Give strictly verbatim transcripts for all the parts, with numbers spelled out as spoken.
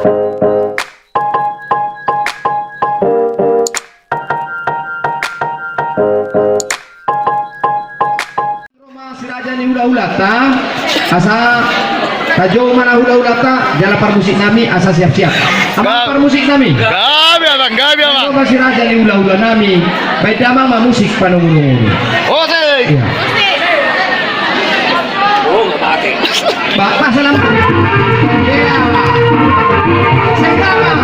Ro ma si raja ni hulahulanta, asa tajou ma na hulahulanta, jala parmusik nami asa siap-siap. Amang parmusik nami. Gabe, Amang, gabe, Amang. Ro ma si raja ni hulahula nami, baen damang ma musik panungkun. Ose. Iya. Ba, pasalam. Iya. Selamat.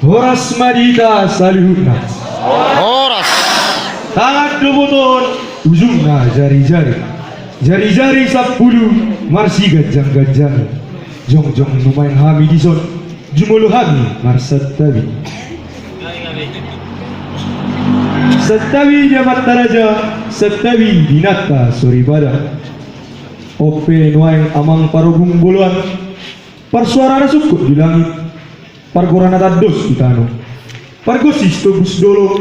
Horas ma di hita saluhutna. Horas. Tangan do botohon, ujungna jari-jari. Jari-jari sampulu marsiganjang-ganjangi. Jongjong nuaeng hami dison, jumolo hami marsantabi. Santabi di amanta raja, santabi di inanta soripada. On pe nuaeng amang parhobung bolon, parsuara na sungkot di langit, pargora na tandos di tano, pargonsi sitombus dolok,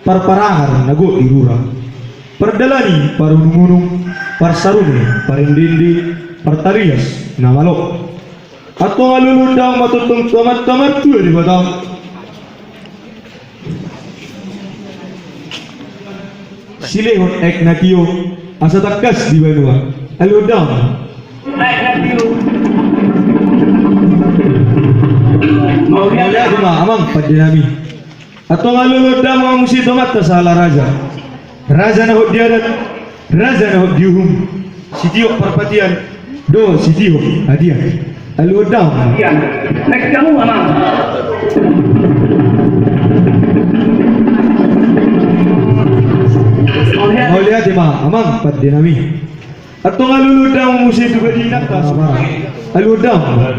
parparangar na gok di rura, pardalani parunung-unung, parsarune parende-ende, partarias na malo. Antong alualu damang ma tongtong tu amanta martua Debata. Silehon aek na tio, asa tangkas di banua. Alualu damang. Mauliate ma amang pande nami. Antong alualu damang muse tu amanta sahala raja. Raja na hot di adat, raja na hot di uhum. Sitiop parpatian dohot sitiop hadian. Alualu damang. Iya. Baik kamu, Amang. Mauliate ma amang pande nami. Antong alualu damang muse tu badi inanta. Alualu damang.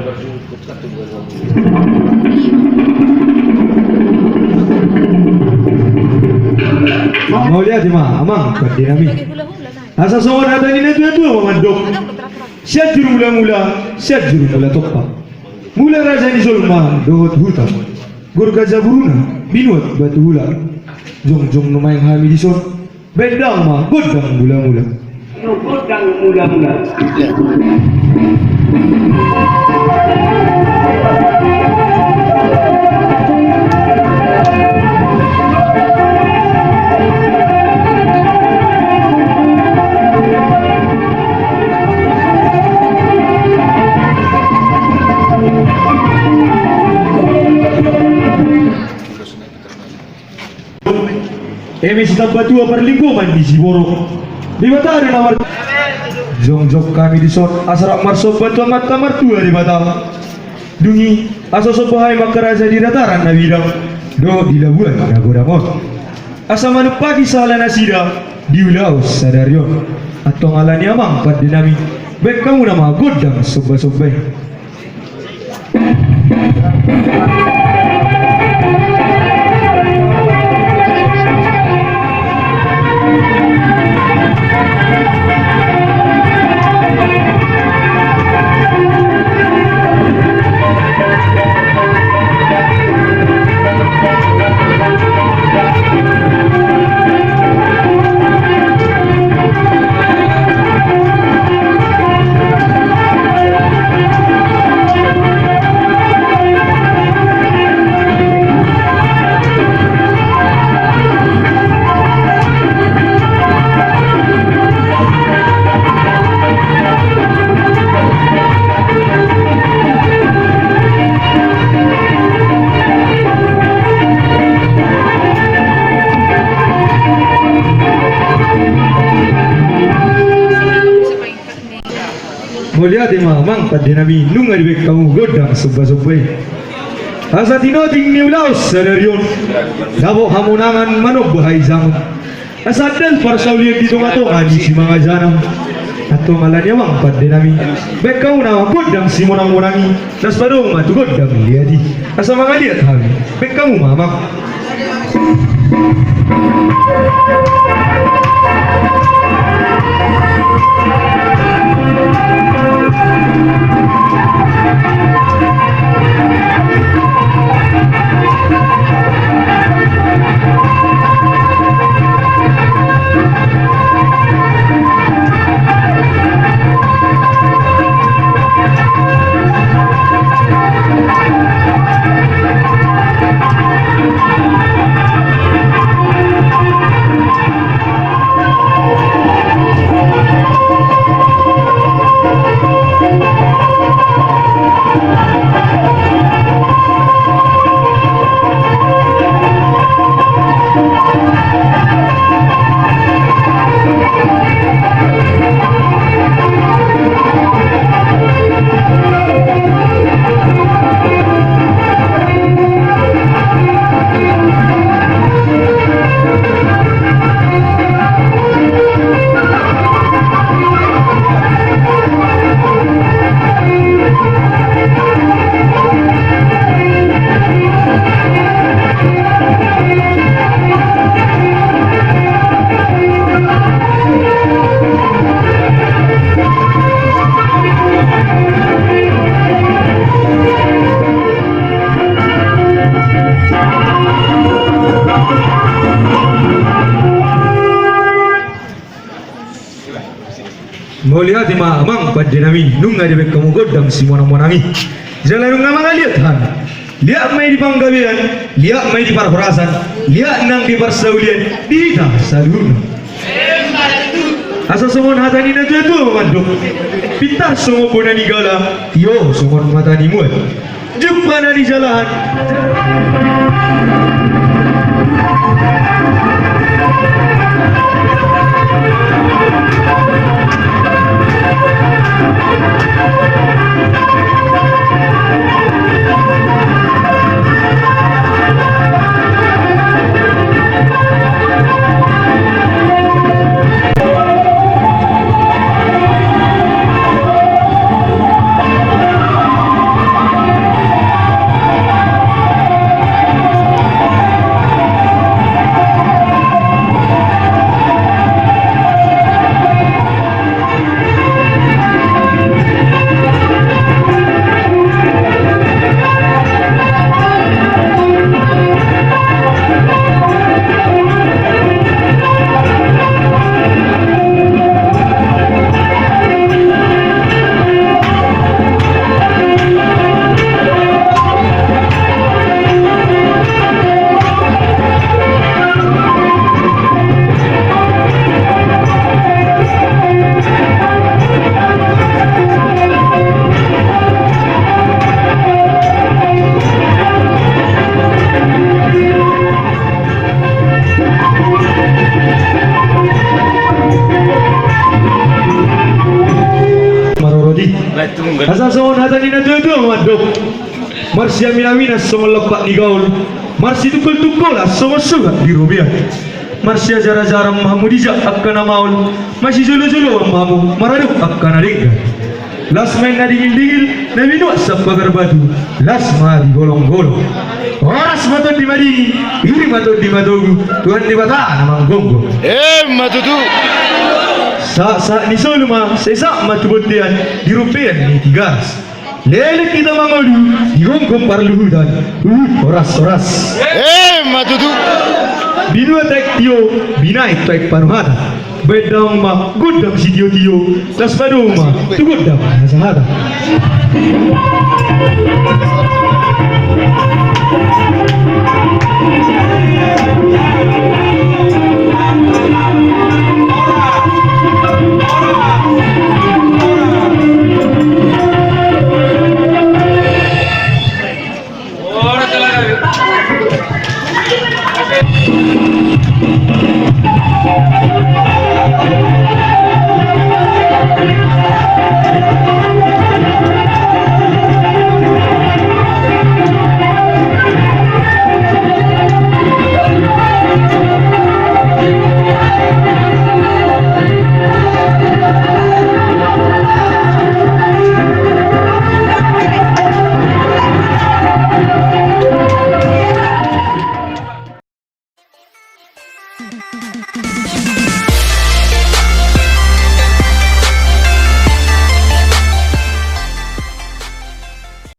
Mauliate ma amang pande nami. Asa songon hata ni natuatua ma mandok: Sianjur mulamula, Sianjur mula tompa. Mula raja ni jolma dohot huta, gorga jaburuna, binuat batu hula. Jongjong nuaeng hami dison, baen damang ma gondang mulamula. Gondang mulamula. Eme sitambatua parlinggoman ni siborok. Debata do na mar-, jongjong hami dison asa rap marsomba tu amanta martua Debata. Dung i asa somba hami mangkaraja di dataran na bidang dohot di labuan na godang on, asa manumpahi sahala nasida di ulaon sadari on. Antong alani amang pande nami, baen hamu nama gondang sombasomba i. Mauliate ma amang pande nami, nunga dibaen hamu gondang sombasomba i. Asa tinotik ni ulaon sadari on, dapot hamonangan manomba haijangon. Asa andal parsaulian di tongatonga ni simangajanang. Antong ala ni amang pande nami, baen hamu ma gondang simonangmonang i, laos padomu ma tu gondang liat i. Asa mangaliat hami, baen hamu ma amang. Mauliate ma amang pande nami, nunga dibaen hamu gondang simonangmonang i. Jala nunga mangaliat hami. Liat ma i di panggabean, liat ma i di parhorasan, liat nang di parsaulian di hita saluhutna. Asa songon hata ni natuatua ma mandok: Pintar songon bona ni gala, tio songon mata ni mual. Jumpa na nijalahan. Marorot i. Asa songon hata ni natuatua ma mandok: Marsiaminaminan songon lampak ni gaol, marsitungkoltungkolan songon suhat di robean. Marsiajarajaran ma hamu dijak angka na maol, masijolojoloan ma hamu maradok angka na denggan. Las ma i na dingildingil, na binuat sian pagar batu, las ma di golonggolong. Horas ma tondi madingin, iri ma tondi matogu, Tuhan Debata na manggonggong. Emma tutu. Sahatsahat ni solu ma, sai sahat ma tu bontean, di rumpean ni Tigaras. Leleng hita mangolu di gomgom parluhutan. Uhut, horas, horas. Emma tutu. Binuat aek tio, binahen tu aek panuhatan. Baen damang ma gondang sitiotio, laos padomu ma tu gondang na sahatan.